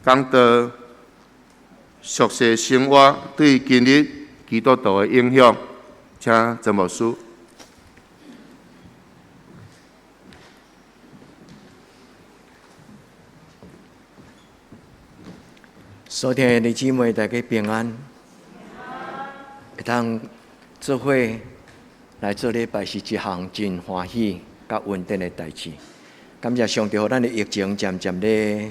講到俗世生活對今日基督徒的影響，請曾牧師。所聽的弟兄姊妹，大家平安。會當做伙來做禮拜是一項真歡喜佮恩典的代誌。感謝上帝，予咱的疫情漸漸咧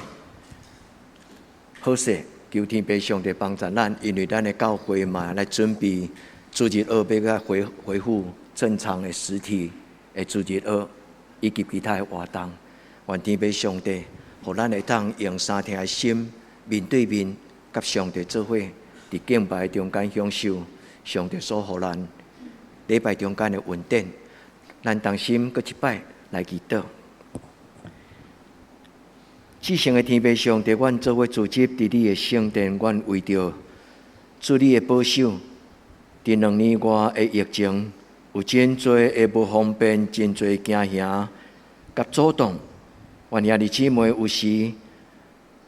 好勢，求天父上帝幫助咱，因為咱的教會嘛來準備主日學欲閣恢復正常的實體的主日學以及其他的活動。願天父上帝，予咱會當用相疼的心，面對面，佮上帝做伙，佇敬拜中間享受上帝所予咱禮拜中間的恩典。咱同心閣一擺來祈禱。至聖的天父上帝，阮做伙聚集佇你的聖殿，阮為著主你的保守，佇2年外的疫情，有真濟的無方便，真濟驚嚇佮阻擋。阮兄弟姊妹有時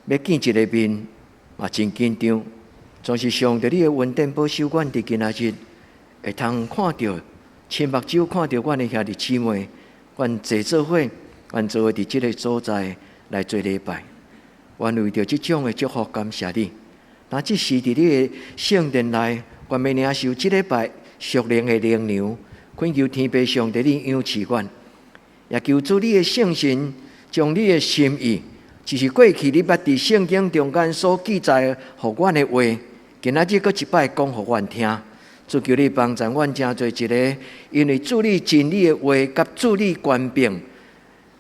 欲見一个面嘛真緊張，總是上帝你的恩典保守，阮佇今仔日會通看著親目睭看著阮的兄弟姊妹，阮坐做伙，阮做伙佇這个所在來做禮拜。阮為著這種的祝福感謝你。若這時佇你的聖殿內，阮欲領受這禮拜屬靈的靈糧，懇求天父上帝你仰視阮，也求主你的聖神將你的心意，就是過去你捌佇聖經中間所記載予阮的話，今仔日閣一擺講予阮聽。主求你幫助阮成做一个，因為主你真理的話佮主你權柄，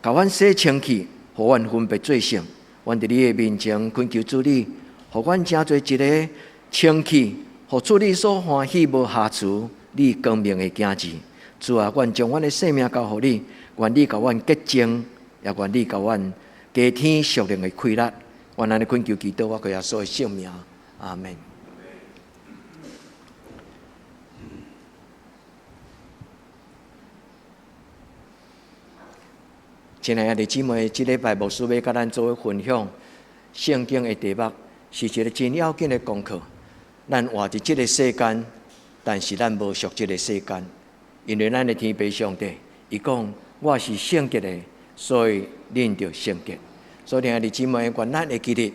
共阮洗清氣，予阮分別做聖。阮佇你的面前懇求主你，予阮成做一个清氣，予主你所歡喜無瑕疵、你光明的囝兒。主啊，阮將阮的生命交予你，願你共阮潔淨，也願你共阮加添屬靈的氣力。阮按呢懇求祈禱，我靠耶穌的聖名，阿門。親愛的弟兄姊妹，這禮拜牧師欲佮咱做伙分享聖經的題目，是一个真要緊的功課。咱活佇這个世間，但是咱無屬這个世間，因為咱的天父上帝，伊講我是聖潔的，所以恁著聖潔。所以，親愛的弟兄姊妹，願咱會記得，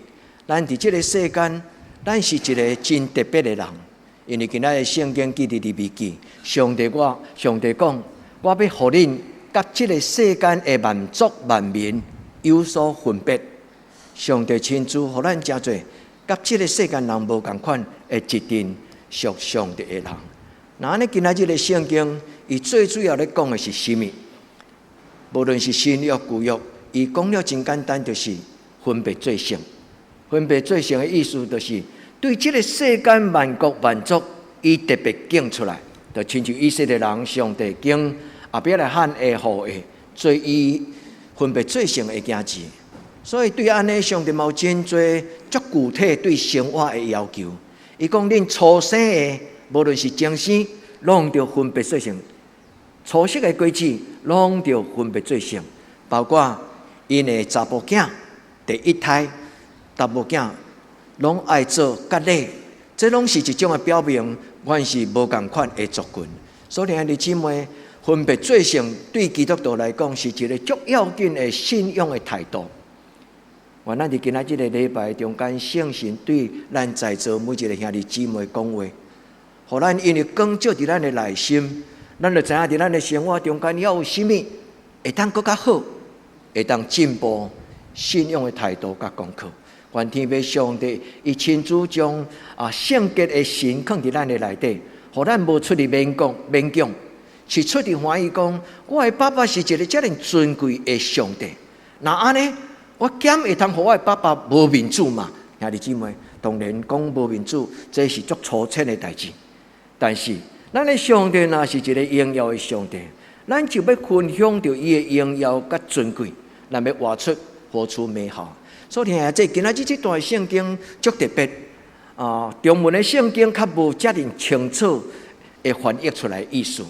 咱佇這个世間，咱是一个真特別的人，因為今仔日聖經記佇利未記，上帝我，上帝講，我欲予恁佮這个世間的萬族萬民有所分別。上帝親自予咱成做佮這个世間人無仝款的一陣屬上帝的人。若按呢今仔日的聖經，伊最主要咧講的是啥物？無論是新約舊約，伊講了真簡單，就是分別做聖。分別做聖的意思，就是對這个世間萬國萬族，伊特別揀出來，就親像以色列人，上帝揀亞伯拉罕的後裔，做伊分別做聖的囝兒。所以對按呢，上帝嘛有真濟足具體對生活的要求。伊講恁初生的，無論是前生，攏著分別做聖；初熟的果子，攏著分別做聖。包括𪜶的查埔囝第一胎查某囝，攏愛做割禮，這攏是一種的表明，阮是無仝款的族群。所以，兄弟姊妹，分別做聖對基督徒來講是一个足要緊的信仰的態度。願咱佇今仔這个禮拜中間，聖神對咱在座每一个兄弟姊妹講話，予咱因為光照佇咱的內心，咱就知影佇咱的生活中間猶有啥物會當閣較好，會當進步信仰的態度佮功課。願天父上帝伊親自將聖潔的神囥佇咱的內底，予咱無出佇勉強勉強，是出佇歡喜講，我的爸爸是一个遮爾尊貴的上帝。若按呢，我敢會通予我的爸爸無面子嗎？兄弟姊妹，當然講無面子，這是足粗淺的代誌。但是，咱的上帝若是一个榮耀的上帝，咱就欲分享著伊的榮耀佮尊貴，咱欲活出美好。所以，聽這今仔日這段聖經足特別啊！中文的聖經較無遮爾清楚的翻譯出來意思。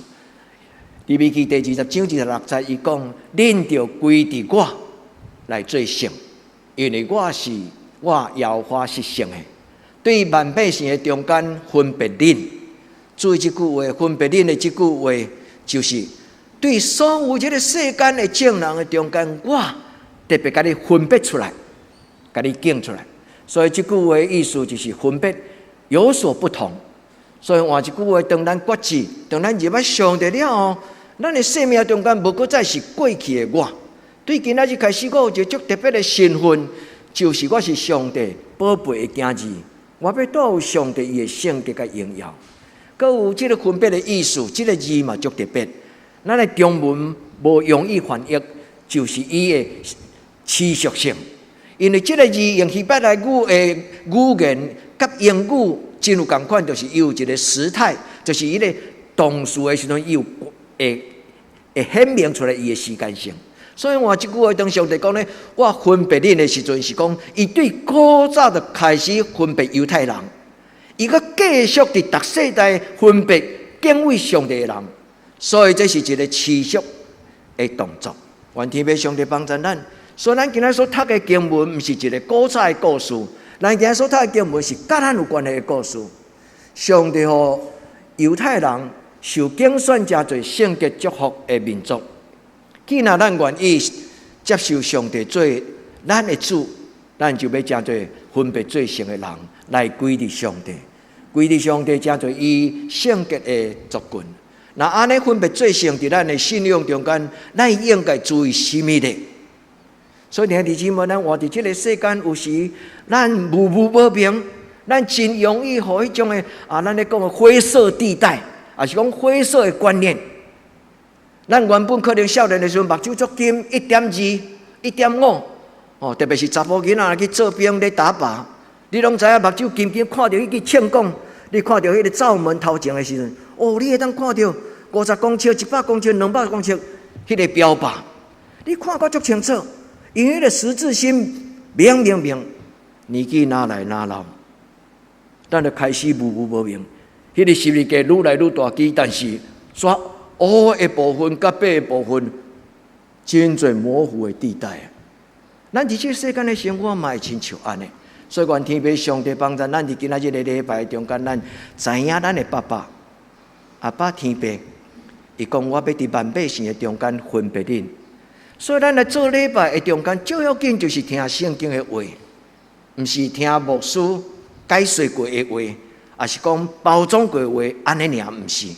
利未記第20章26節，伊講：恁著歸佇我來做聖，因為我是我耶和華是聖的，對萬百姓的中間分別恁。注意這句話，分別恁的這句話，就是對所有這個世間的眾人的中間，我特別共你分別出來，共你揀出來。所以這句話意思就是分別有所不同。所以換一句話，當咱決志，當咱入來上帝了後，咱的生命中間無閣再是過去的我。對今仔日開始，我有一個足特別的身份，就是我是上帝寶貝的囝兒，我欲帶有上帝伊的聖潔佮榮耀。閣有這個分別的意思，這個字嘛足特別。咱的中文無容易翻譯，就是伊的持續性。因為這個字用希伯來語的語言，佮英語真有仝款，就是伊有一個時態，就是伊個動詞的時陣，伊有會顯明出來伊的時間性。所以換這句話，當上帝講咧，我分別恁的時陣，是講伊對古早就開始分別猶太人，伊閣繼續佇逐世代分別敬畏上帝的人，所以這是一個持續的動作。願天父上帝幫助咱。所以咱今仔所讀的經文，毋是一個古早的故事，咱今仔所讀的經文是佮咱有關係的故事。上帝予猶太人受揀選成做聖潔祝福的民族。既然咱願意接受上帝做咱的主，咱就欲成做分別做聖的人，來歸佇上帝，歸佇上帝成做伊聖潔的族群。若按呢分別做聖，佇咱的信仰中間，咱應該注意啥物呢？所以兄弟姊妹，咱活佇這個世間，有時咱模糊無明，咱真容易予彼種的啊，咱咧講的灰色地帶，抑是講灰色的觀念。咱原本可能少年的時陣，目睭足金，1.2、1.5，哦，特別是查埔囡仔去做兵咧打靶，你攏知影目睭金金，看著彼支槍管，你看著彼个罩門頭前的時陣，哦，你會當看著50公尺、100公尺、200公尺，彼个標靶，你看閣足清楚，因為彼个十字星明明明，年紀若來若老，咱就開始模糊無明，彼个十字架愈來愈大支，但是煞烏的部分佮白的部分，真濟模糊的地帶啊！咱佇這個世間的生活嘛會親像按呢，所以願天父上帝幫助咱佇今仔日個禮拜中間，咱知影咱的爸爸阿爸天父，伊講我欲佇萬百姓的中間分別恁，所以咱來做禮拜的中間，最要緊就是聽聖經的話，毋是聽牧師解說過的話，抑是講包裝過的話，按呢爾毋是。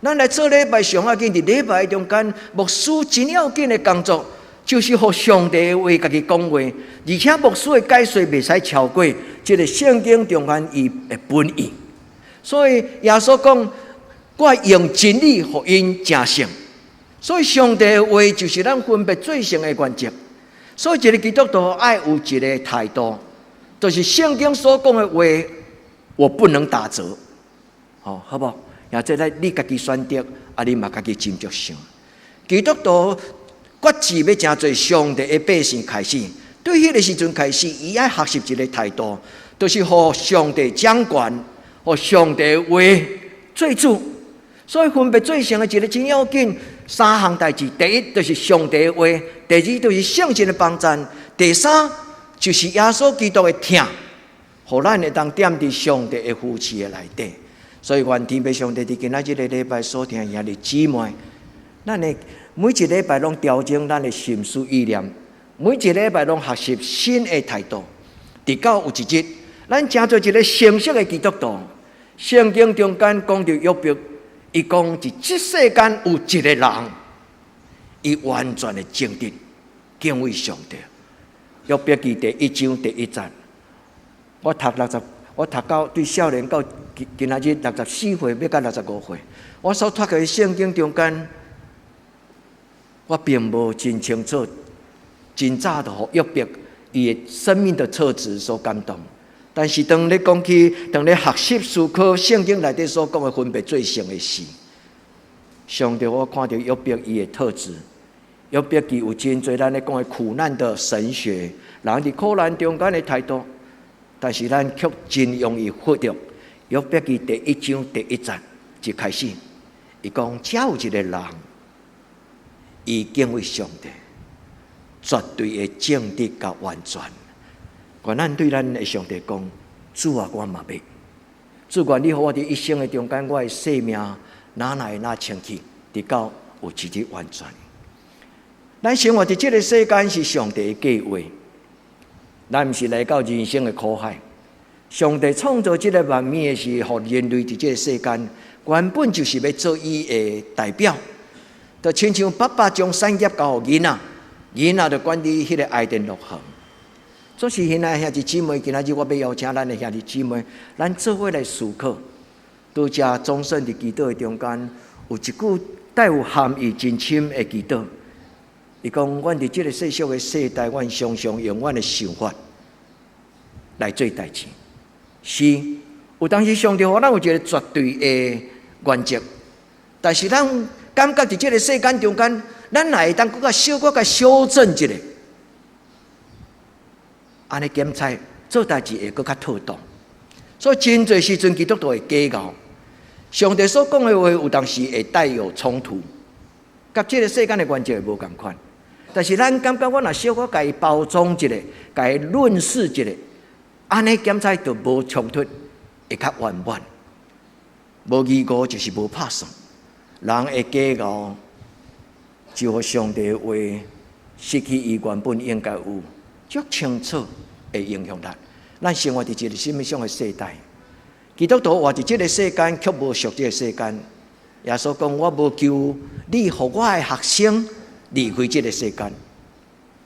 咱來做禮拜上要緊，佇禮拜中間，牧師真要緊的工作，就是予上帝的話家己講話，而且牧師的解說袂使超過這個聖經中間伊的本意。所以耶穌講，我用真理予𪜶成聖。所以上帝的話就是咱分別做聖的原則。所以一個基督徒愛有一個態度，就是聖經所講的話，我不能打折。好，好無？也這咧，你家己選擇，啊，你嘛家己斟酌想。基督徒決志欲成做上帝的百姓開始，對彼個時陣開始，伊愛學習一個態度，就是予上帝掌權，予上帝話做主。所以分別做聖的一個真要緊三項代誌：第一就是上帝的話，第二就是聖神的幫贊，第三就是耶穌基督的疼，予咱會當踮佇上帝的扶持的內底。所以願天父上帝佇今仔這個禮拜所聽兄弟姊妹，咱的每一禮拜攏調整咱的心思意念，每一禮拜攏學習新的態度，直到有一日，咱成做一個成熟的基督徒。聖經中間講著約伯，伊講佇這世間有一個人，伊完全的正直，敬畏上帝。約伯記第一章第一節，我讀六十。我讀到對少年到今今仔日64歲，欲到65歲，我所讀的聖經中間，我並無真清楚，真早就予約伯伊的生命的特質所感動。但是當你講起，當你學習思考聖經內底所講的分別做聖的事，上帝我看著約伯伊的特質，約伯記有真濟咱咧講的苦難的神學，人佇苦難中間的態度。但是咱卻真容易忽略約伯記第一章第一節就開始，伊講遮有一個人，伊敬畏上帝，絕對的正直佮完全。願咱對咱的上帝講：主啊，我嘛欲。主願你予我佇一生的中間，我的生命哪來哪清氣，直到有一日完全。咱生活佇這个世間是上帝的計劃，咱毋是來到人生的苦海。上帝創造這个萬物的是，予人類佇這个世間，原本就是欲做伊的代表。就親像爸爸將產業交予囡仔，囡仔就管理彼个伊甸樂園。所以，親愛兄弟姊妹，今仔日我欲邀請咱的兄弟姊妹，咱做伙來思考。拄才總算佇祈禱的中間，有一句帶有含義真深的祈禱。伊講：阮佇這个世俗的世代，阮常常用阮的想法來做代誌。是，有當時上帝予咱有一个絕對的原則，但是咱感覺佇這个世間中間，咱若會當閣較小可共修正一下，按呢檢查做代誌會閣較妥當。所以真濟時陣基督徒會計較，上帝所講的話有當時會帶有衝突，佮這个世間的原則會無仝款。但是咱感覺，我若小可共伊包裝一下，共伊論述一下，按呢檢查就無衝突，會較圓滿。無疑誤就是無拍算。人會計較，就予上帝的話失去伊原本應該有足清楚的影響力。咱生活佇一个啥物樣的世代？基督徒活佇這个世間，卻無屬這个世間。耶穌講：我無求你予我的學生離開這个世間，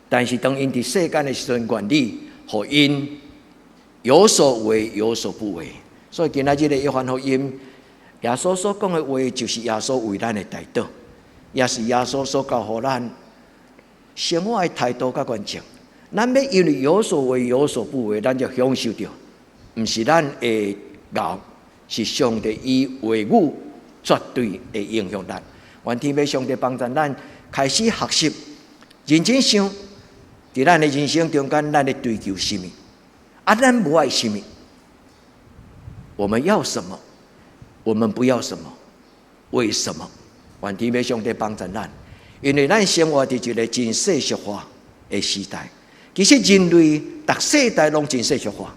但是當𪜶佇世間的時陣，願你予𪜶有所為，有所不為。所以今仔日的約翰福音，耶穌所講的話，就是耶穌為咱的代禱，也是耶穌所教予咱生活的態度佮原則。咱欲因為有所為，有所不為，咱就享受著，毋是咱的𠢕，是上帝伊話語絕對的影響力。願天父上帝幫助咱開始學習，認真想，佇咱的人生中間，咱咧追求啥物？啊，咱無愛啥物？我們要什麼？我們不要什麼？為什麼？願天父上帝幫助咱，因為咱生活佇一个真世俗化的時代。其實人類逐世代攏真世俗化，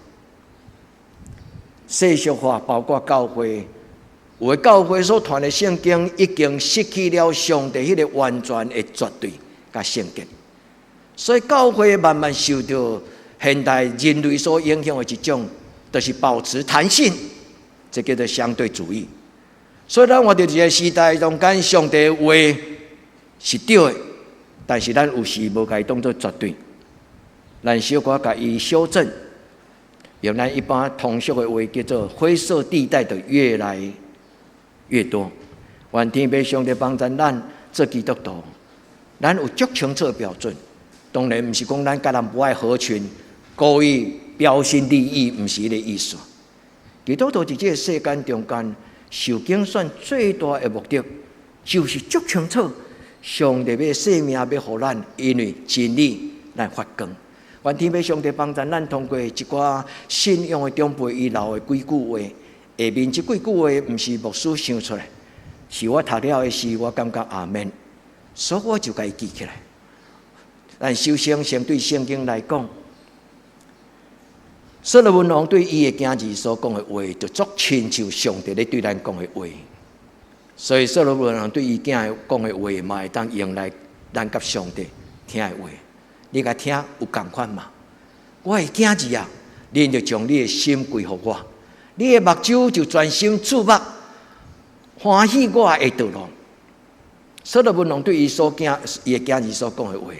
世俗化包括教會，有的教會所傳的聖經已經失去了上帝彼个完全的絕對佮聖潔，所以教會慢慢受著現代人類所影響的一種，就是保持彈性，這叫做相對主義。所以咱活佇這个時代中間，上帝的話是對的，但是咱有時無共伊當做絕對。咱小可共伊修正，用咱一般通俗的話叫做灰色地帶的越來越多。願天父上帝幫助咱做基督徒，咱有足清楚的標準。當然毋是講咱共人無愛合群，故意標新立異，毋是彼个意思。基督徒佇這个世間中間受揀選最大的目的，就是足清楚上帝欲生命欲予咱，因為真理來發光。願天父上帝幫助咱通過一寡信仰的長輩伊留的幾句話，下面這幾句話毋是牧師想出來，是我讀了的時，我感覺阿們，所以我就共伊記起來。咱首先先對聖經來講，所羅門王對伊的囝兒所講的話，就足親像上帝咧對咱講的話。所以所羅門王對伊囝講的話，嘛會當用來咱佮上帝聽的話。你共聽有仝款嗎？我的囝兒啊，恁就將你的心歸予我，你的目睭就專心注目，歡喜我的道路。所羅門王對伊所囝伊的囝兒所講的話，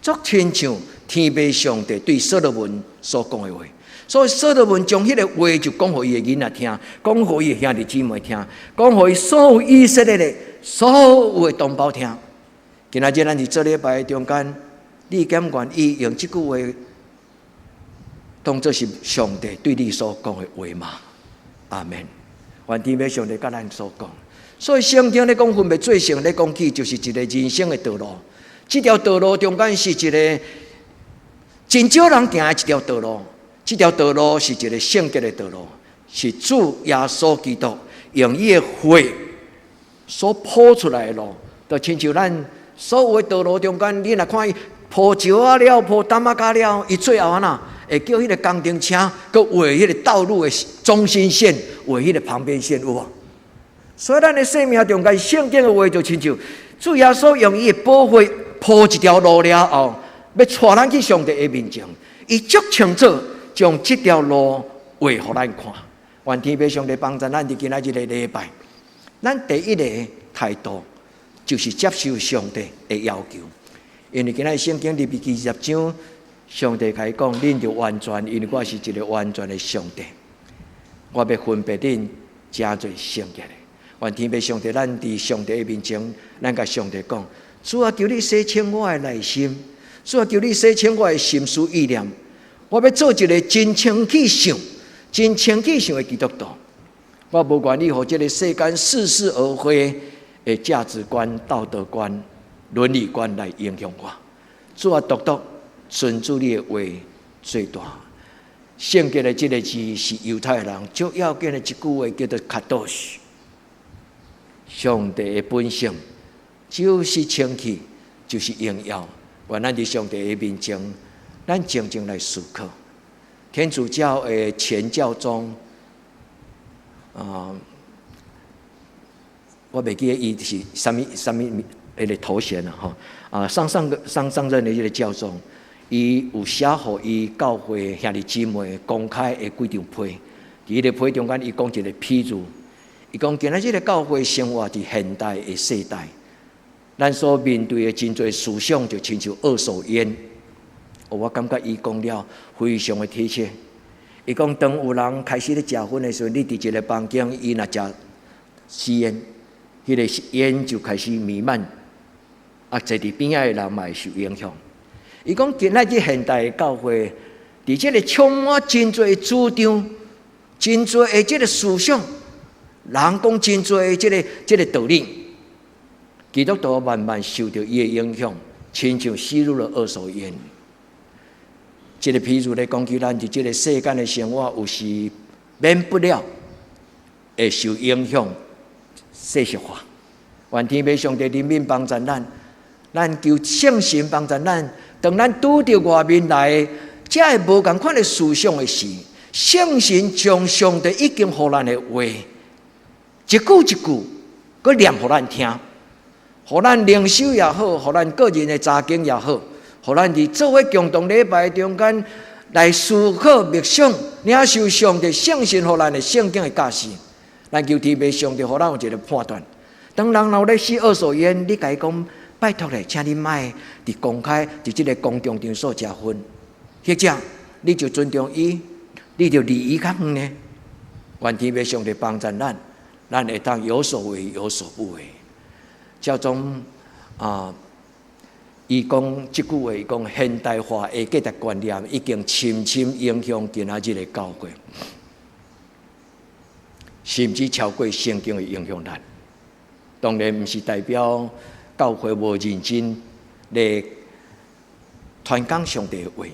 足親像天父上帝對所羅門所講的話。所以所羅門將彼个話就講予伊的囡仔聽，講予伊的兄弟姊妹聽，講予伊所有以色列的所有的同胞聽。今仔日咱佇做禮拜的中間，你敢願意用這句話當做是上帝對你所講的話嗎？阿們。願天父上帝佮咱所講。所以聖經咧講分別做聖咧講起，就是一个人生的道路。這條道路中間是一个真少人行的一條道路。這條道路是一个聖潔的道路，是主耶穌基督用伊的血所鋪出來的路。就親像咱所有的道路中間，你若看伊鋪石仔了，鋪擔仔膠了，伊最後按怎會叫彼個工程車閣畫彼個道路的中心線，畫彼個旁邊線，有無？所以咱的生命中間，聖經的話就親像主耶穌用伊的寶血鋪一條路了後，欲帶咱去上帝的面前，伊足清楚將這條路畫予咱看。願天父上帝幫助咱佇今仔日個禮拜，咱第一個態度就是接受上帝的要求。因為今仔日聖經利未記20章，上帝共伊講：恁著完全，因為我是一個完全的上帝。我欲分別恁，成做聖潔的。願天父上帝，咱佇上帝的面前，咱共上帝講：主啊，求你洗清我的內心，主啊，求你洗清我的心思意念。我欲做一個真清氣想、真清氣想的基督徒。我無願意予這个世間似是而非的價值觀、道德觀、倫理觀來影響我。主啊，獨獨尊主你的話最大。聖潔的這个字是猶太人最要緊的一句話，叫做カドシ。上帝的本性就是清氣，就是榮耀。願咱佇上帝的面前，咱靜靜來思考。天主教的前教宗啊，我袂記得伊是啥物啥物彼个頭銜啦吼。啊，上上個上上任的這个教宗，伊有寫予伊教會兄弟姊妹公開的幾張批，佇彼个批中間，伊講一個譬喻，伊講今仔這个教會生活佇現代的世代，咱所面對的真濟思想就親像二手煙。我感覺伊講了非常的貼切。伊講當有人開始咧食薰的時陣，你佇一个房間，伊若食吸煙，彼个煙就開始彌漫，啊，坐佇邊仔的人嘛會受影響。伊講今仔日現代的教會，佇這个充滿真濟主張、真濟的這个思想，人講真濟的這个道理，基督徒慢慢受著伊的影響，親像吸入了二手煙。這个譬喻咧講起咱佇這个世間的生活，有時免不了會受影響世俗化。願天父上帝憐憫幫助咱，咱求聖神幫助咱。當咱拄著外面來這个無仝款的思想的時，聖神將上帝已經予咱的話，一句一句，閣念予咱聽，予咱靈修也好，予咱個人的查經也好，予咱佇做伙共同禮拜中間來思考默想，領受上帝聖神予咱的聖經的教示，咱求天父上帝予咱有一个判斷。當人若咧吸二手煙，你共伊講拜託咧，請你莫佇公開佇這个公共場所食薰，或者你就尊重伊，你就離伊較遠呢。願天父上帝幫助咱，咱會當有所為有所不為。教宗啊，伊講這句話，伊講現代化的價值觀念已經深深影響今仔日的教會，甚至超過聖經的影響力。當然，毋是代表教會無認真來傳講上帝的話，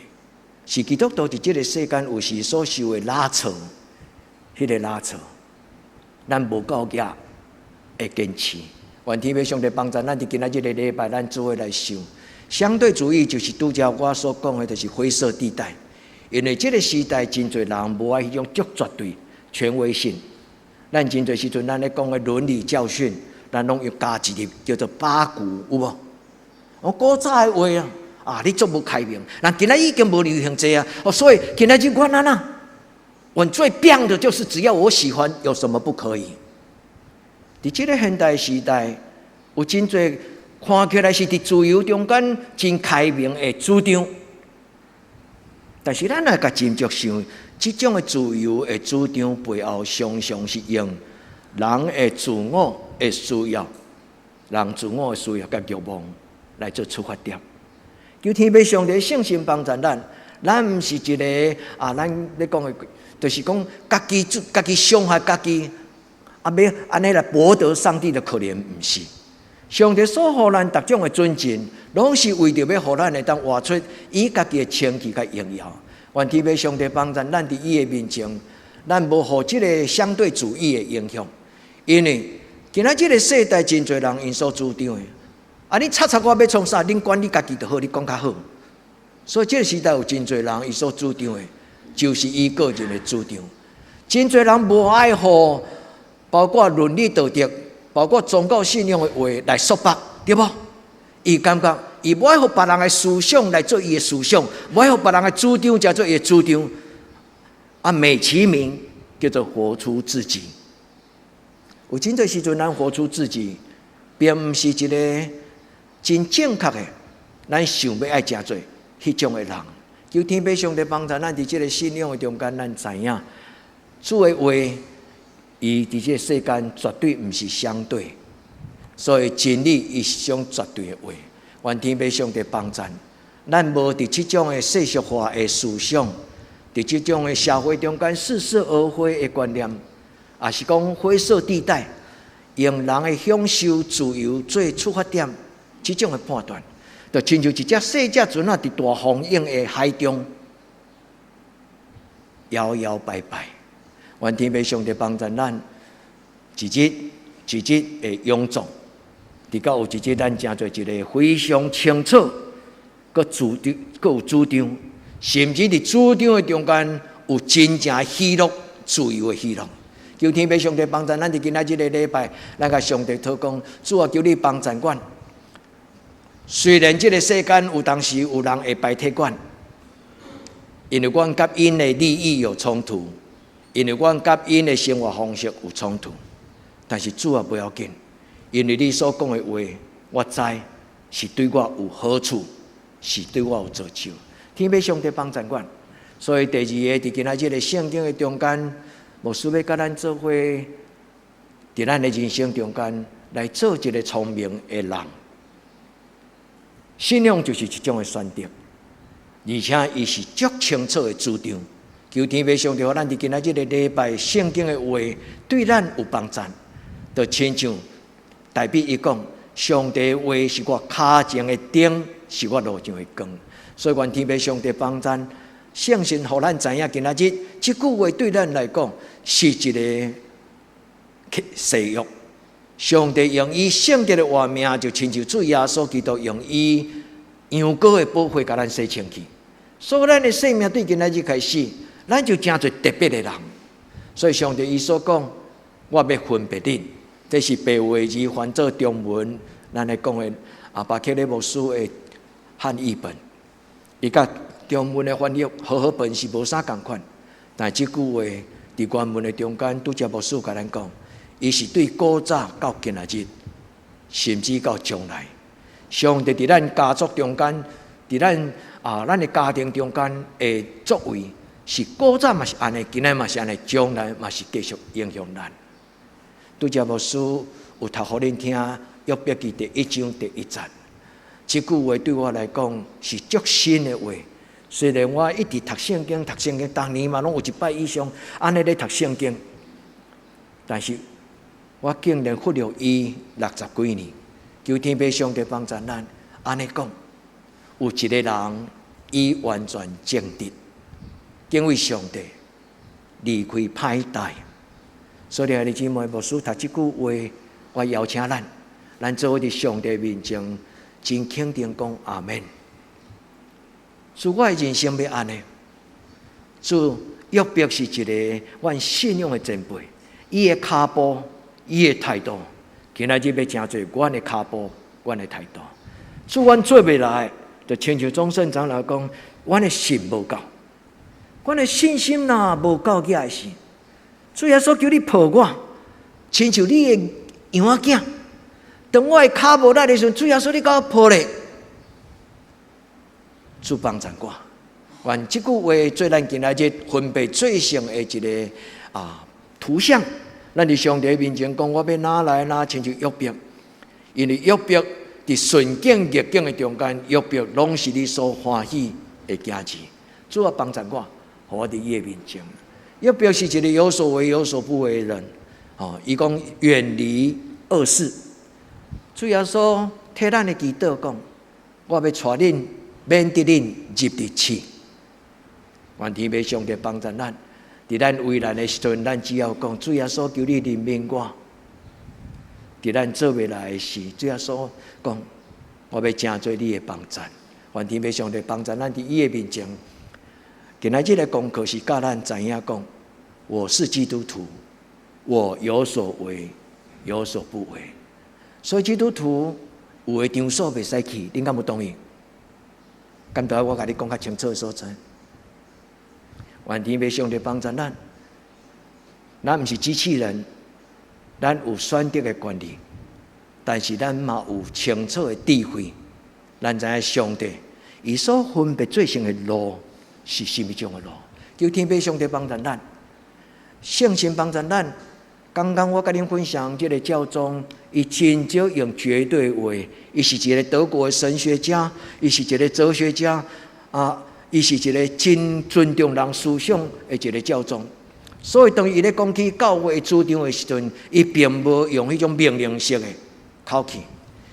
是基督徒佇這个世間有時所受的拉扯，彼个拉扯，咱無夠額會堅持。願天父上帝幫助咱佇今仔日个禮拜，咱做伙來想。相對主義就是拄才我所講的，就是灰色地帶。因為這个時代真濟人無愛彼種足絕對權威性。咱真濟時陣，咱咧講的倫理教訓，咱攏用加一個叫做八股，有無？哦，古早的話啊，啊，你足無開明。人今仔已經無流行這啊，哦，所以今仔日我按怎？我最變的就是只要我喜歡，有什麼不可以？佇這个現代時代，有真濟看起來是佇自由中間真開明的主張，但是咱若共斟酌想，這種的自由的主張背後，常常是用人的自我的需要、人自我的需要佮欲望來做出發點。求天父上帝聖神幫助咱，咱毋是一个啊，咱咧講的，就是講家己做家己傷害家己，啊，欲按呢來博得上帝的可憐，毋是。上帝所予咱逐種的尊敬，攏是為著欲予咱會當活出伊家己的清氣佮榮耀。願天父上帝幫助咱佇伊的面前，咱無予這个相對主義的影響。因為今仔這个世代真濟人𪜶所主張的，啊，你插插我欲創啥？恁管你家己就好，你講較好。所以這个時代有真濟人，伊所主張的，就是伊個人的主張。真濟人無愛予包括倫理道德、包括宗教信仰的話來束縛，對無？伊感覺伊無愛予別人的思想來做伊的思想，無愛予別人的主張才做伊的主張。啊，美其名叫做活出自己。有真濟時陣，咱活出自己，並毋是一个真正確的，咱想欲愛成做彼種的人。求天父上帝幫助咱佇這个信仰的中間，咱知影主的話，伊佇這个世間絕對毋是相對，所以真理伊是一種絕對的話。願天父上帝幫助咱，無佇這種的世俗化的思想，佇這種的社會中間似是而非的觀念，也是講灰色地帶，用人的享受自由做出發點，這種的判斷，就親像一隻細隻船仔佇大風湧的海中搖搖擺擺。願天父上帝幫助咱，一日一日的勇壯，直到有一日咱成做一个非常清楚、閣主張、閣有主張，甚至佇主張的中間有真正喜樂、自由的喜樂。求天父上帝幫助咱佇今仔這个禮拜，咱共上帝禱告，主啊，求你幫助阮。雖然這个世間有當時有人會排斥阮，因為阮佮𪜶的利益有衝突，因為阮佮𪜶的生活方式有衝突，但是主啊，不要緊，因為你所講的話，我知是對我有好處，是對我有造就。天父上帝幫助阮，所以第二个佇今仔這个聖經的中間，牧師欲佮咱做伙，佇咱的人生中間來做一个聰明的人。信仰就是一種的選擇，而且伊是足清楚的主張。求天父上帝，予咱佇今仔這个禮拜聖經的話對咱有幫助，就親像大衛伊講：上帝的話是我跤前的燈，是我路上的光。所以願天父上帝幫助，聖神予咱知影今仔日這句話對咱來講是一个誓約。上帝用伊聖潔的活命，就親像主耶穌基督用伊羊羔的寶血共咱洗清氣。所以咱的生命對今仔日開始，咱就成做特別的人。所以上帝伊所講，我欲分別恁，這是白話字翻做中文，咱來講的啊，巴克禮牧師的漢譯本，伊佮中文的翻譯和合本是無啥仝款，但這句話佇原文的中間，拄才牧師共咱講。伊是對古早到今仔日，甚至到將來，上帝佇咱家族中間，佇咱啊咱的家庭中間的作為，是古早嘛是按呢，今仔嘛是按呢，將來嘛是繼續影響咱。拄才牧師有讀予恁聽約伯記第一章第一節，這句話對我來講是足深的話。雖然我一直讀聖經，讀聖經，逐年嘛攏有一擺以上按呢咧讀聖經，但是我竟然忽略伊六十幾年。求天父上帝幫助咱，按呢講，有一个人伊完全正直，敬畏上帝，離開歹代。所以兄弟姊妹，牧師讀這句話，我邀請咱，咱做伙佇上帝面前，真肯定講阿們。主，我的人生欲按呢。主約伯是一个阮信仰的前輩，伊的跤步，伊的態度，今仔日欲成做阮的跤步，阮的態度。主，阮做袂來，就親像鍾勝長老講，阮的信無夠，阮的信心若無夠額時，主耶穌求你抱我，親像你的羊仔囝。當我的跤無力的時陣，主耶穌你共我抱咧，主幫助我。願這句話做咱今仔日分別做聖的一个圖像。咱佇上帝面前講，我欲哪來哪親像約伯，因為約伯佇順境逆境的中間，約伯攏是你所歡喜的囝兒。主啊，幫助我，予我佇伊的面前。約伯是一个有所為有所不為的人，哦，伊講遠離惡事。主耶穌替咱的祈禱講，我欲帶恁免得恁入佇試。願天父上帝幫助咱。佇咱為難的時陣，咱只要講主耶穌求你憐憫我。佇咱做袂來的時，主耶穌講我欲成做你的幫贊。願天父上帝幫助咱佇伊的面前。今仔日的功課是教咱知影講，我是基督徒，我有所為，有所不為。所以基督徒有的場所袂使去，恁敢有同意？敢著愛我共你講較清楚的所在。願天父上帝幫助咱，咱毋是機器人，咱有選擇的權利，但是咱嘛有清楚的智慧。咱知影上帝伊所分別做聖的路是啥物種的路？求天父上帝幫助咱，聖神幫助咱。剛剛我佮恁分享這个教宗，伊真少用絕對話，伊是一个德國的神學家，伊是一个哲學家，啊，伊是一个真尊重人思想的一个教宗。所以當伊咧講起教會主張的時陣，伊並無用彼種命令式的口氣，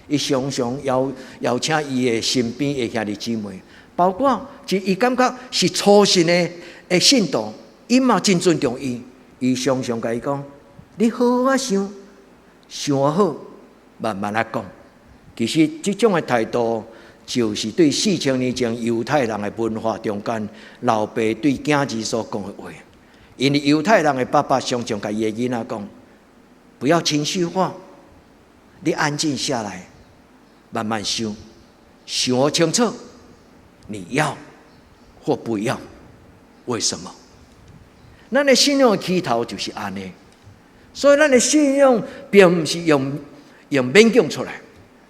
伊常常邀邀請伊的身邊的兄弟姊妹，包括就伊感覺是初信的的信徒，伊嘛真尊重伊，伊常常共伊講：你好好仔想，想好，慢慢仔講。其實這種的態度，就是對4000年前猶太人的文化中間，老爸對囝兒所講的話。因為猶太人的爸爸常常共伊的囡仔講：不要情緒化，你安靜下來，慢慢想，想清楚，你要或不要？為什麼？咱的信仰的起頭就是按呢，所以咱的信仰並毋是用用勉強出來，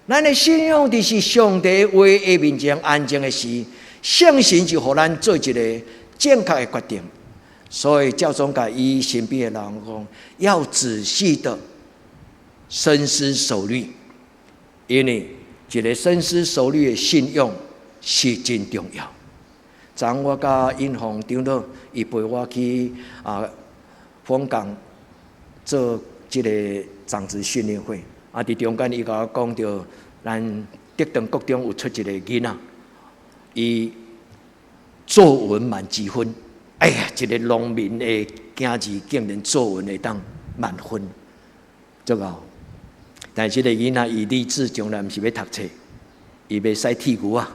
咱的信仰就是上帝話的面前安靜的時，聖神就予咱做一个正確的決定。所以教宗共伊身邊的人講，要仔細的深思熟慮，因為一个深思熟慮的信仰是真重要。昨我佮尹宏長老，伊陪我去啊楓港做這个長子訓練會，啊，佇中間伊共我講著，咱德長國中有出一个囡仔，伊作文滿級分，哎呀，一个農民的囝兒竟然作文會當滿分，足𠢕。但是這个囡仔伊立志將來毋是欲讀冊，伊欲駛鐵牛仔！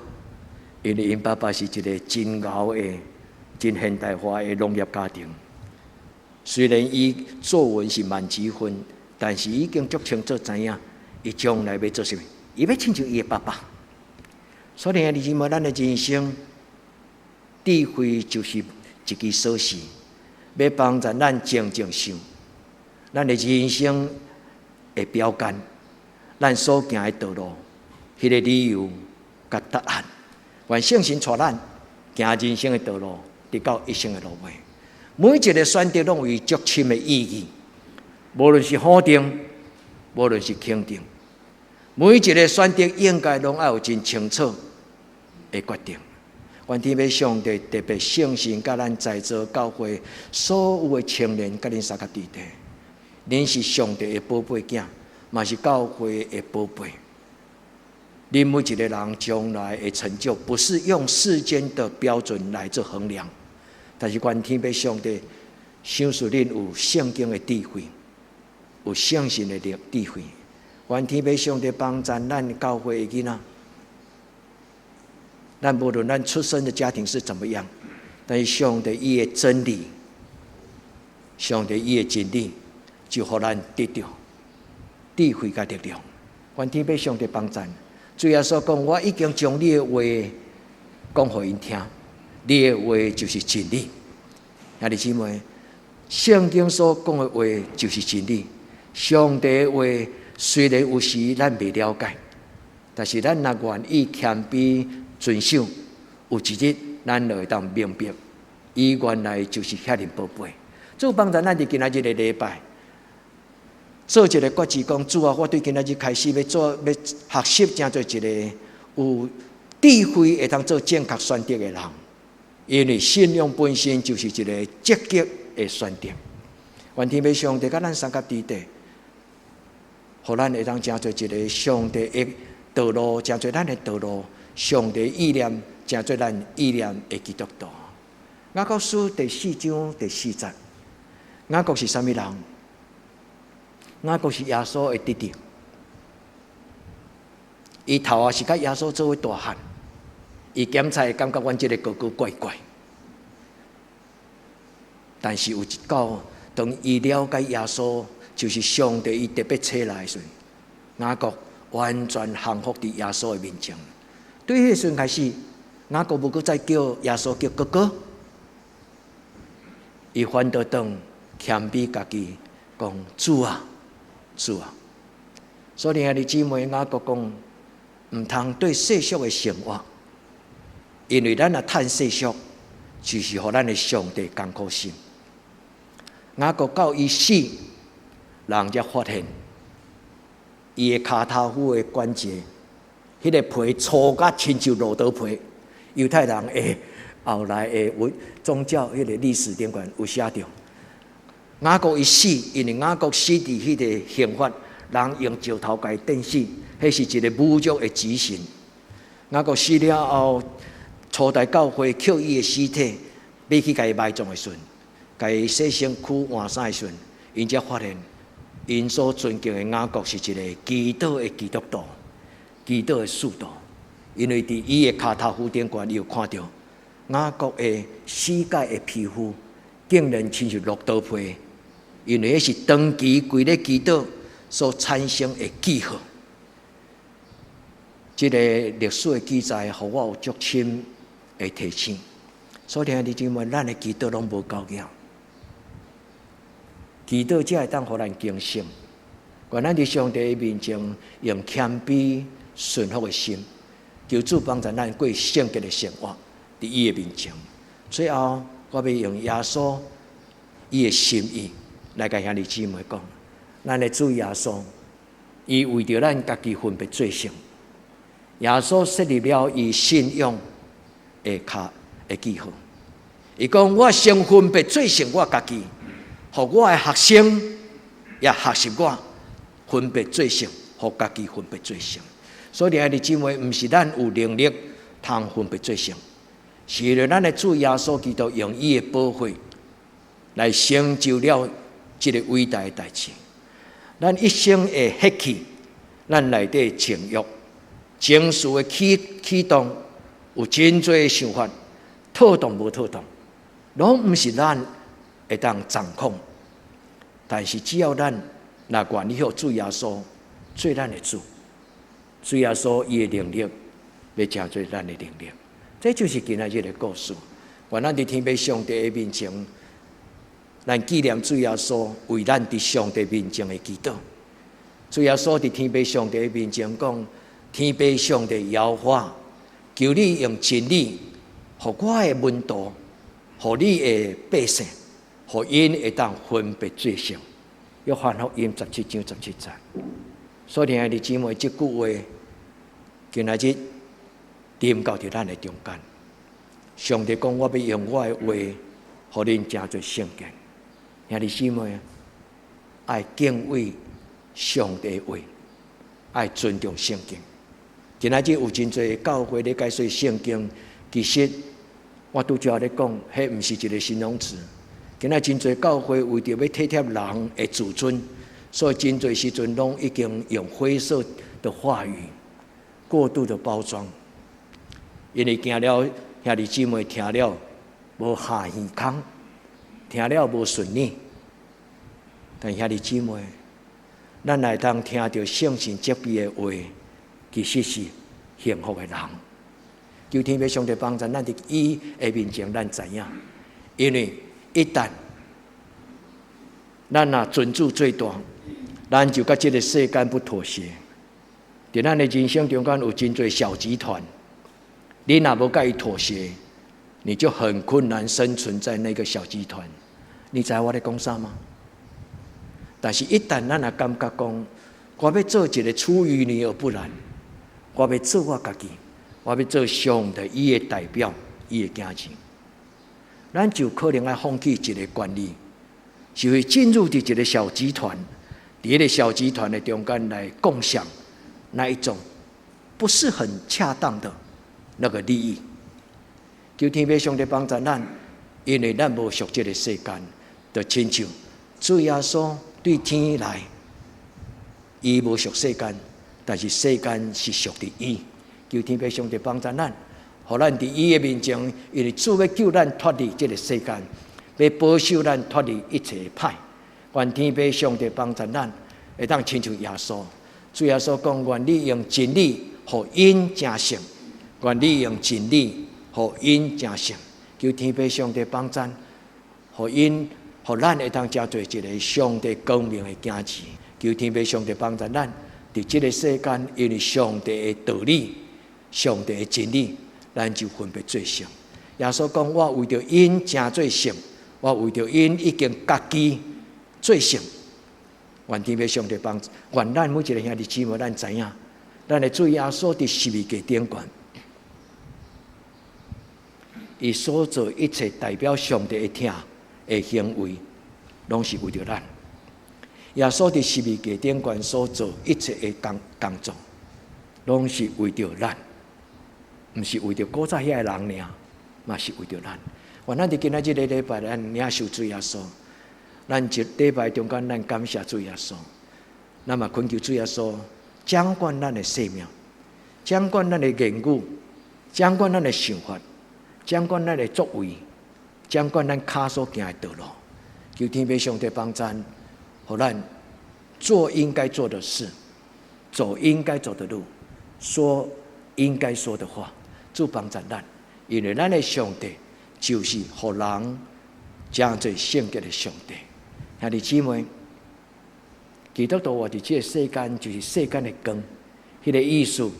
因為𪜶爸爸是一个真𠢕的、真現代化的農業家庭。雖然伊作文是滿級分，但是已經足清楚知影，伊將來欲做啥物，伊欲親像伊的爸爸。所以，兄弟姊妹，咱的人生智慧就是一支鎖匙，欲幫助咱靜靜想，咱的人生的標桿，咱所行的道路，彼个理由佮答案。願聖神帶咱行人生的道路，直到一生的落尾。每一个選擇攏有伊足深的意義，無論是否定，無論是肯定，每一个選擇應該攏愛有真清楚的決定。願天父上帝特別聖神佮咱在座教會所有的青年，佮恁相佮弟弟，恁是上帝的寶貝囝，嘛是教會的寶貝。恁每一个人將來的成就，不是用世間的標準來做衡量，但是願天父上帝賞賜恁有聖經的智慧，有聖神的力智慧。願天父上帝幫助咱教會的囡仔，咱無論咱出生的家庭是怎麼樣，但是上帝伊的真理，上帝伊的真理，就予咱得著智慧佮力量。願天父上帝幫助。主耶穌講：我已經將你的話講予𪜶聽，你的話就是真理。兄弟姊妹，聖經所講的話就是真理。上帝的話雖然有時咱袂了解，但是咱若願意謙卑遵守，有一日咱就會當明白，伊原來就是遐爾寶貝。主幫助咱佇今仔日的禮拜，做一个決志，講主啊，我對今仔日開始欲做，欲學習，成做一个有智慧會當做正確選擇的人。因為信仰本身就是一个積極的選擇。願天父上帝佮咱相佮佇底，予咱會當成做一个上帝的道路，成做咱的道路，上帝意念，成做咱意念的基督徒。雅各書第四章第四節，雅各是啥物人？雅各是耶穌的弟弟，伊頭仔是佮耶穌做伙大漢，伊檢查會感覺阮這個哥哥怪怪。但是有一到，當伊了解耶穌就是上帝伊特別差來的時陣，雅各完全降服佇耶穌的面前。對彼時陣開始，雅各無閣再叫耶穌叫哥哥，伊反倒轉謙卑家己，講主啊，主啊。所以兄弟姊妹，雅各講毋通對世俗的生活，因為咱若趁世俗，就是予咱的上帝艱苦心。雅各到伊死，人才發現伊的跤頭趺的關節，彼個皮粗甲親像駱駝皮。猶太人的後來的有宗教彼個歷史頂懸有寫著。雅各伊死，因為雅各死佇彼個刑罰，人用石頭共伊釘死，彼是一個侮辱的極刑。雅各死了後，初代教會抾伊的屍體，欲去共伊埋葬的時陣，共伊洗身軀換衫的時陣，𪜶才發現，𪜶所尊敬的雅各是一個祈禱的基督徒，祈禱的使徒。因為佇伊的跤頭趺頂懸，伊有看著雅各的膝蓋的皮膚，竟然親像駱駝皮，因為彼是長期規咧祈禱所產生的記號。這個歷史的記載，予我有足深的提醒。所以兄弟姊妹，咱的祈禱攏無夠額，祈禱才會當予咱更新。願咱佇上帝面前用謙卑順服的心，求主幫助咱過聖潔的生活，佇伊的面前。最後，我欲用耶穌伊的心意來共兄弟姊妹講：咱的主耶穌，伊為著咱家己分別做聖。耶穌設立了伊信仰的跤的記號。伊講：我先分別做聖我家己，予我的學生也學習我分別做聖，予家己分別做聖。所以，兄弟姊妹，毋是咱有能力通分別做聖，是因為咱的主耶穌基督用伊的寶血來成就了這个偉大的代誌。咱一生的血氣，咱內底情欲、情緒的起動，有真濟的想法，妥當無妥當，攏毋是咱會當掌控。但是只要咱若願意予主耶穌做咱的主，主耶穌伊的能力欲成做咱的能力，這就是今仔日的故事。願咱佇天父上帝的面前，咱紀念主耶穌為咱佇上帝面前的祈禱。主耶穌佇天父上帝的面前講：天父上帝耶和華，求你用真理，予我的門徒，予你的百姓，予𪜶會當分別做聖。約翰福音17章17節。所以，兄弟姊妹，這句話今仔日臨到佇咱的中間。上帝講：我欲用我的話，予恁成做聖潔。兄弟姊妹，愛敬畏上帝話，愛尊重聖經。今仔日有真濟教會咧解說聖經，其實我拄才咧講，彼毋是一個形容詞。今仔真濟教會為著欲體貼人的自尊，所以真濟時陣攏已經用灰色的話語，過度的包裝，因為驚了兄弟姊妹聽了無下耳空，聽了無順耳。但兄弟姊妹，咱來當聽著聖神責備的話，其實是幸福的人。求天父上帝幫助咱佇伊的面前，咱知影，因為一旦咱若尊主最大，咱就佮這个世間不妥協。佇咱的人生中間有真濟小集團，你若無佮伊妥協，你就很困難生存在那個小集團。你知我咧講啥嗎？但是，一旦咱若感覺講，我欲做一个出淤泥而不染，我欲做我家己，我欲做上帝伊的代表，伊的囝兒，咱就可能愛放棄一个權利，就會進入佇一个小集團，佇彼个小集團的中間來共享那一種不是很恰當的那個利益。求天父上帝幫助咱，因為咱無屬這个世間，就親像主耶穌對天來，伊無屬世間，但是世間是屬佇伊。求天父上帝幫助咱，予咱佇伊的面前，因為主欲救咱脫離這个世間，欲保守咱脫離一切的歹。願天父上帝幫助咱，會當親像耶穌。主耶穌講：願你用真理予𪜶成聖，願你用真理予𪜶成聖。求天父上帝幫贊，予𪜶，予咱會當成做一个上帝光明的囝兒。求天父上帝幫助咱，佇這个世間，因為上帝的道理、上帝的真理，咱就分別做聖。耶穌講：我為著𪜶成做聖，我為著𪜶已經家己做聖。願天父上帝幫助，願咱每一个兄弟姊妹，咱知影，咱的主耶穌佇十字架頂懸，伊所做一切代表上帝的疼的行為，攏是為著咱。耶穌佇十字架頂懸所做一切的工作，攏是為著咱，毋是為著古早遐个人爾，嘛是為著咱。願咱佇今仔這个禮拜，咱領受主耶穌。咱一禮拜中間，咱感謝主耶穌，咱嘛懇求主耶穌掌管咱的生命，掌管咱的言語，掌管咱的想法，掌管咱的作為，掌管咱跤所行的道路。求天父上帝幫贊，予咱做應該做的事，走應該走的路，說應該說的話。主幫贊咱，因為咱的上帝就是予人成做聖潔的上帝。兄弟姊妹，基督徒活佇這个世間，就是世間的光。彼个意思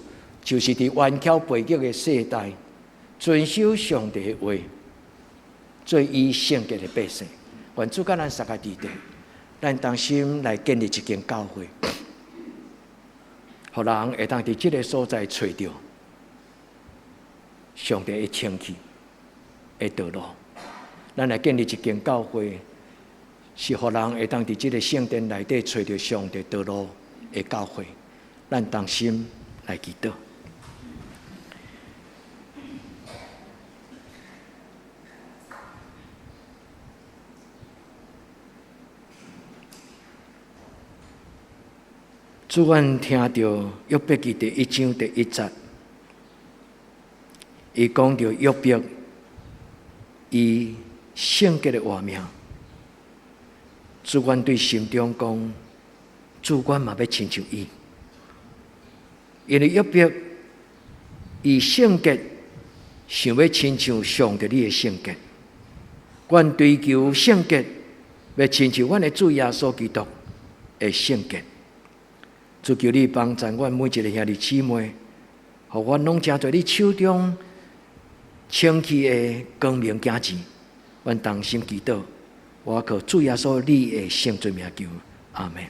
就是佇頑強背逆的世代，遵守上帝的話，做伊聖潔的百姓。願主佮咱相共佇咧，咱同心來建立一間教會，予人會當佇這个所在揣著上帝的清氣的道路。咱來建立一間教會，是予人會當佇這个聖殿內底揣著上帝道路的教會。咱同心來祈禱。主，阮聽著約伯記第一章第一節，伊講著約伯，伊聖潔的活命。主，阮對心中講，主，阮嘛欲親像伊，因為約伯伊聖潔，想欲親像上帝你的聖潔。阮追求聖潔，欲親像阮的主耶穌基督的聖潔。主求你幫助阮每一个兄弟姊妹，予阮攏成做你手中清氣的光明囝兒。阮同心祈禱，我靠主耶穌你的聖尊名求，阿們。